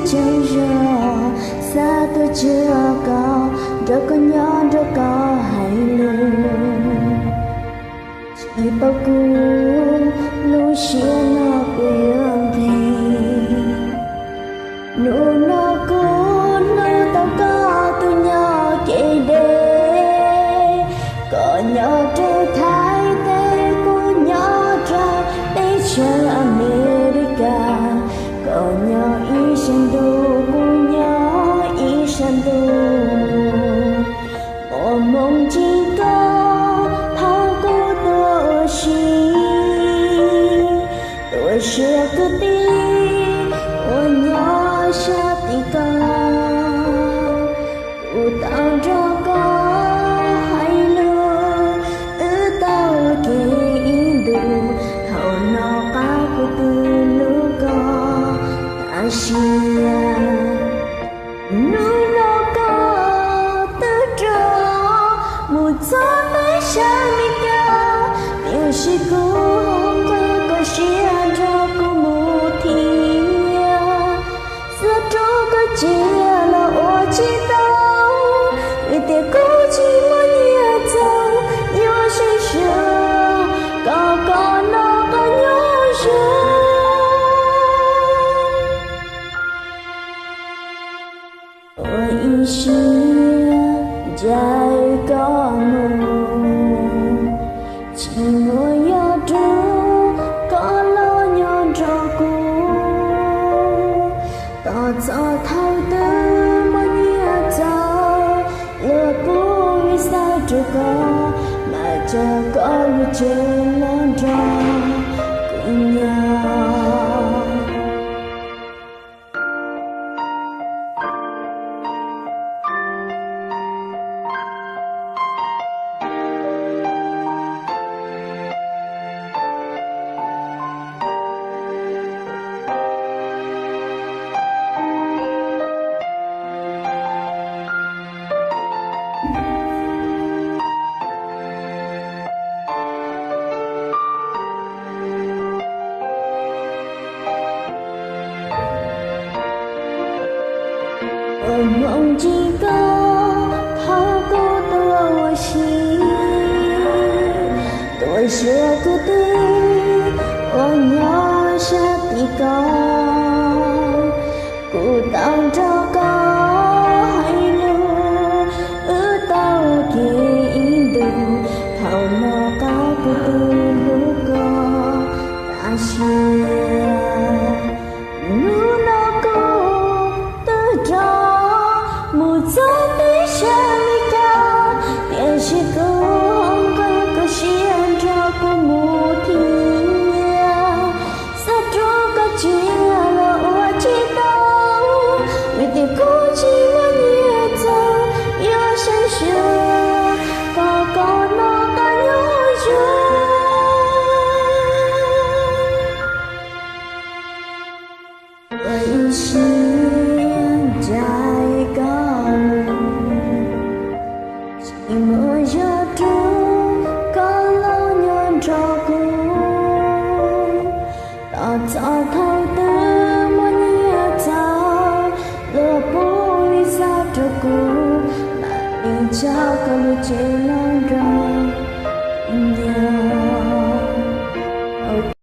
tsaug zog, xav tuaj ntsib koj, nrog koj nyob nrog koj hais lus. Tsis paub kuv lub siab no puas yuav nqig. Hnub no kuv hnub tau koj tus nyob kev deb, koj nyob rau Thaib teb, kuv nyob rau teb chaws Amelikas, koj nyob ib sab ntuj, kuv nyob ib sab ntuj. Muaj hmoo ntsib koj thaum kuv tuaj ua si, tuaj saib kwv tij uas nyob sab tim ko. Kuv tau nrog koj hais lus, wb tau ua ke ib ntus, thaum no qab kuv twb hlub koj tas siab. Hnub no koj twb rov mus txog teb chaws Amelikas, tiam sis kuv nqis koj siab nrog kuv mus thiab. Xav rub koj cia los ua tsis tau, vim tias kuv tsis muaj nyiaj txaus yuav saib xyuas koj, koj nrog koj nyob zoo. Ua ib siab ncaim koj mus, tsis muaj yog rub koj los nyob nrog kuv. Tos txog thaum twg muaj nyiaj txaus, luag pub visa rau koj, mam coj koj lub tsev los nrog kuv nyob. Ua hmoov ntsib koj thaum kuv tuaj ua si, tuaj saib kwv tij uas nyob sab tim ko. Kuv tau nrog koj hais lus, wb tau ua ke ib ntus, thaum no qab kuv twb hlub koj tas siab. Hnub no kuv twb rov mus txog teb chaws Amelikas, tiam sis kuv nqis koj siab nrog kuv mus thiab. Xav rub koj cia los ua tsis tau, vim tias kuv tsis muaj nyiaj txaus yuav saib xyuas koj, koj nrog koj nyob zoo. Ua ib siab ncaim koj mus, tsis muaj yog rub koj los nyob nrog kuv. Tos txog thaum twg muaj nyiaj txaus, luag pub visa rau kuv, mam li coj koj lub tsev los nrog